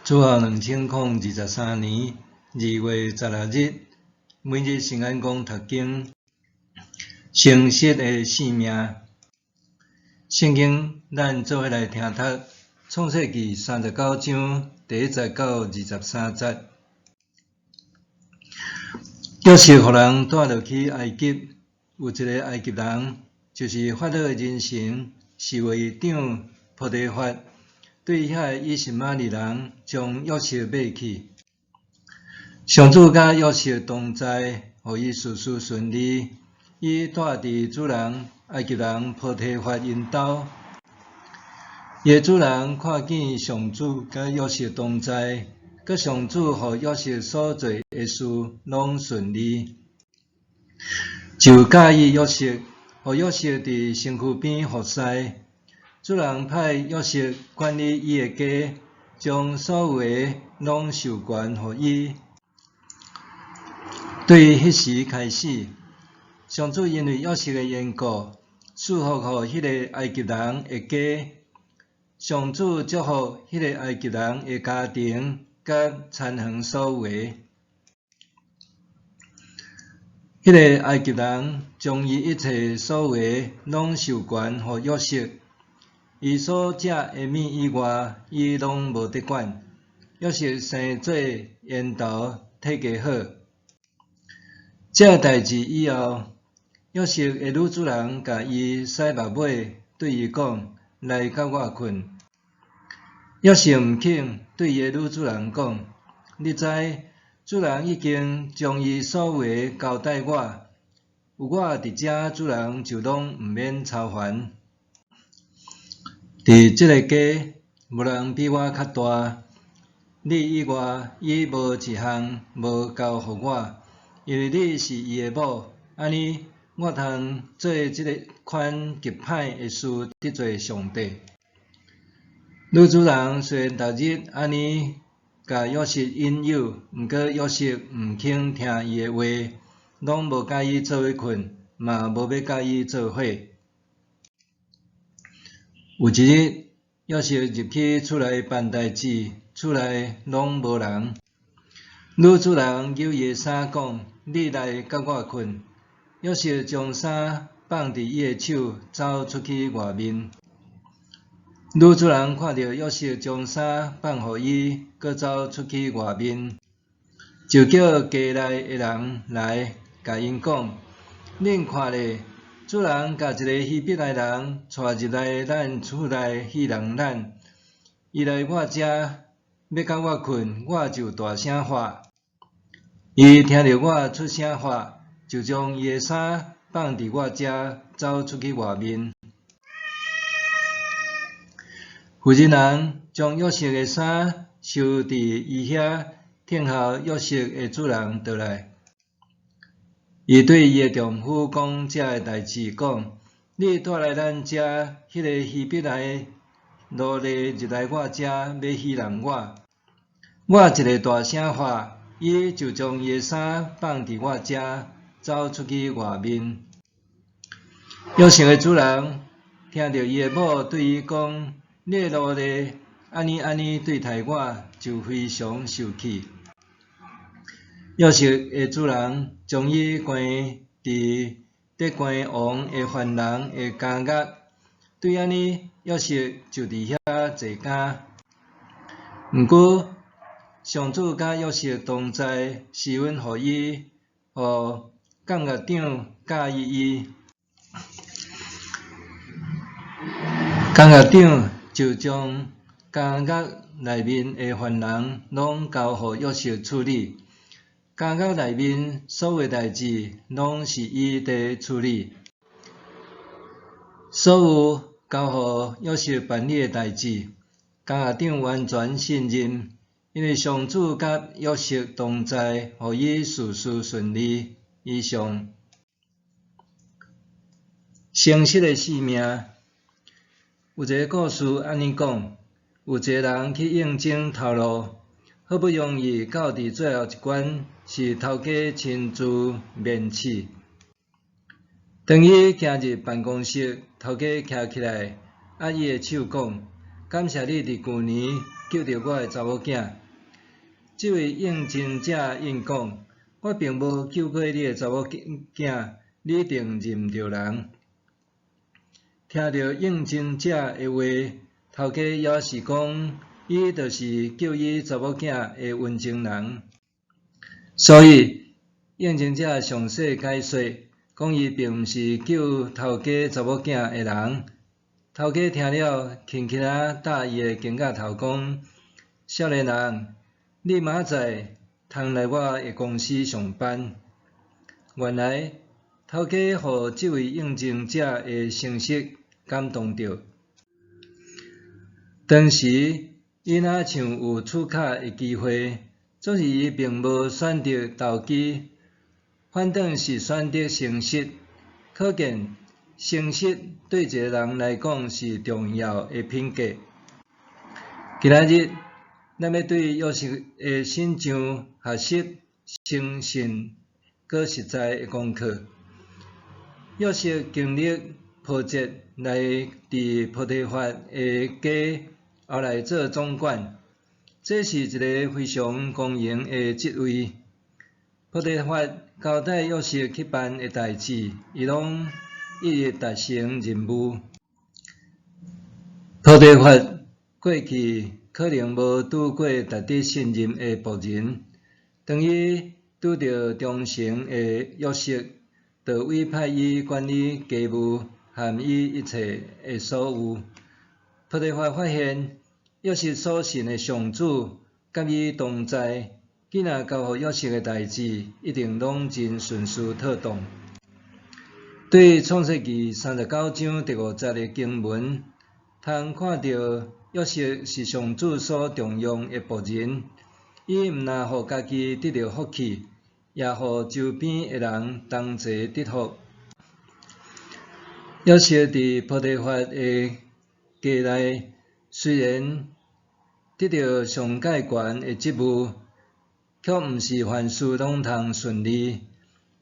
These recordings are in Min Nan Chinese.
主後2023年2月16日，每日聖安公讀經，誠實的性命。聖經咱做伙來聽讀創世記39章第1節到23節。約瑟予人帶落去埃及，有一个埃及人，就是法老的人臣，侍衛長波提乏，對遐个以實瑪利人將約瑟買去。上主佮約瑟同在，予伊事事順利。伊住佇主人埃及人波提乏𪜶兜。伊的主人看見上主佮約瑟同在，閣上主予約瑟所做的事攏順利，就喜意約瑟，予約瑟佇身軀邊服侍。主人派約瑟管理伊的家，將所有的攏授權予伊。對彼時開始，上主因為約瑟的緣故，賜福予彼个埃及人的家。上主祝福彼个埃及人的家庭佮田園所有的。彼个埃及人將伊一切所有的攏授權予約瑟，伊所食的物以外，伊攏無得管。約瑟生做緣投，體格好。這代誌以後，約瑟的女主人共伊洗目尾，對伊講：來佮我睏。約瑟毋肯，對伊的女主人講：你知，主人已經將伊所有的交代我，有我佇遮，主人就攏毋免操煩。佇這个家，無人比我較大。你以外，伊無一項無交予我，因為你是伊的某，按呢，我通做這个款極歹的事得罪上帝。女主人雖然逐日按呢共約瑟引誘，毋過約瑟毋肯聽伊的話，攏無佮伊做伙睏，嘛無欲佮伊做伙。有一日，約瑟入去厝內辦代誌，厝內攏無人。女主人搝伊的衫講：你來佮我睏。約瑟將衫放佇伊的手，走出去外面。女主人看著約瑟將衫放予伊，閣走出去外面，就叫家內的人來，共𪜶講：恁看咧，主人共一个希伯來人帶入來咱厝內戲弄咱，伊來我遮欲佮我睏，我就大聲喊。伊聽著我出聲喊，就將伊的衫放佇我遮，走出去外面。婦人人將約瑟的衫收佇伊遐，等候約瑟的主人倒來。伊對伊的丈夫講這个代誌，講：你帶來咱遮彼个希伯來奴隸入來我遮，欲戲弄我。我一个大聲喊，伊就將伊的衫放佇我遮，走出去外面。約瑟的主人聽著伊的某對伊講：你的奴隸按呢按呢對待我，就非常受氣。約瑟的主人將伊關佇佇關王的犯人的監獄，對按呢，約瑟就佇遐坐監。毋過，上主佮約瑟同在，施恩予伊，予監獄長佮意伊。監獄長就將監獄內面的犯人攏交予約瑟處理，監獄內面所有代誌攏是伊佇處理，所有交予約瑟辦理的代誌，監獄長完全信任，因為上主佮約瑟同在，予伊事事順利。以上。誠實的性命。有一个故事按呢講：有一个人去應徵頭路，好不容易到佇最後一關，是頭家親自面試。當伊行入辦公室，頭家徛起來，握伊的手講：感謝你佇舊年救著我的查某囝。這位應徵者應講：我並無救過你的查某囝，你一定認毋著人。聽著應徵者的話，頭家猶是講，伊就是救伊查某囝的恩情人。所以，應徵者詳細解說，講伊並毋是救頭家查某囝的人。頭家聽了，輕輕仔搭伊的肩胛頭講：少年人，你明仔載通來我的公司上班。原來，頭家予這位應徵者的誠實感動著。當時，伊若像有出卡的機會，總是伊並無選擇投機，反轉是選擇誠實。可見，誠實對一個人來講是重要的品格。今仔日，咱欲對約瑟的身上學習誠信閣實在的功課。約瑟經歷波折來佇波提乏的家，後來做總管，這是一个非常光榮的職位。波提乏交代約瑟去辦的代誌，伊攏一一達成任務。波提乏過去可能無拄過值得信任的僕人，當伊拄著忠誠的約瑟，就委派伊管理家務和伊一切的所有。波提乏發現，約瑟所信的上主佮伊同在，囝仔交予約瑟的代誌，一定攏真順遂妥當。對創世記39章第5節的經文，通看著約瑟是上主所重用的僕人，伊毋但予家己得著福氣，也予周邊的人同齊得福。約瑟佇波提乏的家內，雖然得著上蓋懸的職務，卻毋是凡事攏通順利。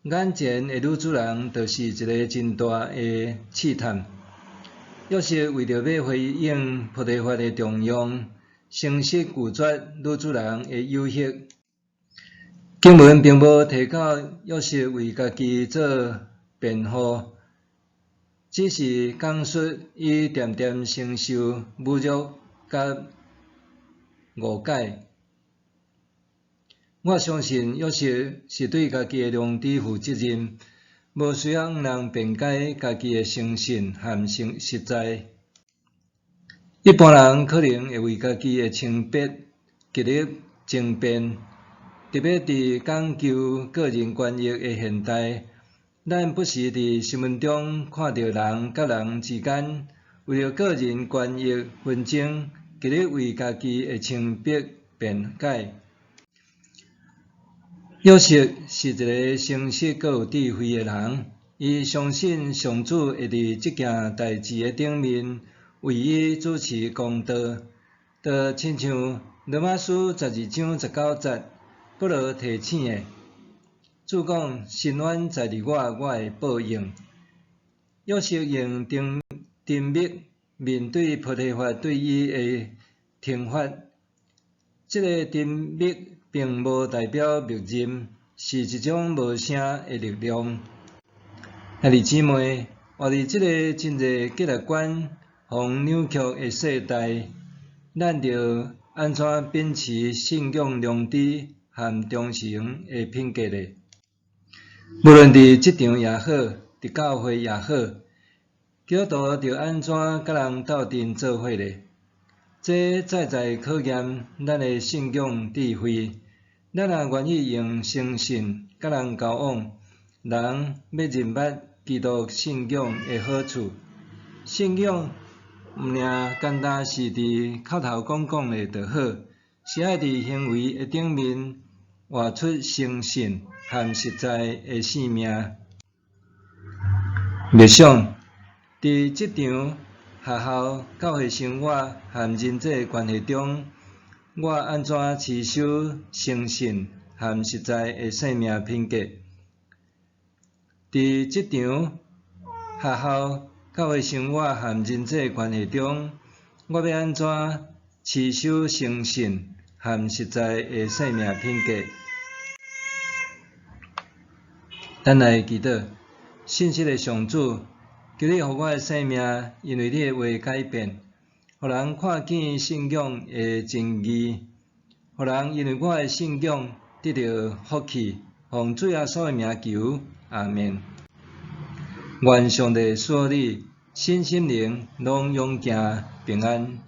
眼前的女主人就是一个真大的試探。約瑟為著欲回應波提乏的重用，誠實拒絕女主人的誘惑。經文並無提到約瑟為家己做辯護，只是講述伊恬恬承受侮辱佮誤解。我相信約瑟是對家己的良知負責任，無需要向人辯解家己的誠信和實在。一般人可能會為家己的清白極力爭辯，特別佇講求個人權益的現代，咱不時佇新聞中看著人佮人之間為著個人權益紛爭，極力為家己的清白辯解。約瑟是一个誠實閣有智慧的人，伊相信上主會佇這件代誌的頂面為伊主持公道。就親像羅馬書12章19節，保羅提醒的：主講，伸冤在佇我，我會報應。約瑟用沉默面對波提乏對伊的懲罰，這个沉默並無代表默認，是一種無聲的力量。兄弟姊妹，活佇這个真濟價值觀予扭曲的世代，咱著按怎秉持信仰良知和忠誠的品格呢？無論佇職場也好，佇教會也好，基督徒著按怎佮人鬥陣做伙呢？這再再考驗咱的信仰智慧。咱若願意用誠信佮人交往，人欲認捌基督信仰的好處。信仰毋爾簡單是佇口頭講講的就好，是愛佇行為的頂面活出誠信和實在的生命。默想，佇職場、學校、教會生活和人際關係中，我按怎持守誠信和實在的生命品格？佇職場、學校、教會生活和人際關係中，我欲按怎持守誠信和實在的生命品格？咱來祈禱，信實的上主，求你予我的生命因為你的話改變，予人看見信仰的真義，予人因為我的信仰得著福氣。奉主耶穌的名求，阿們。願上帝賜予你身心靈攏勇健平安。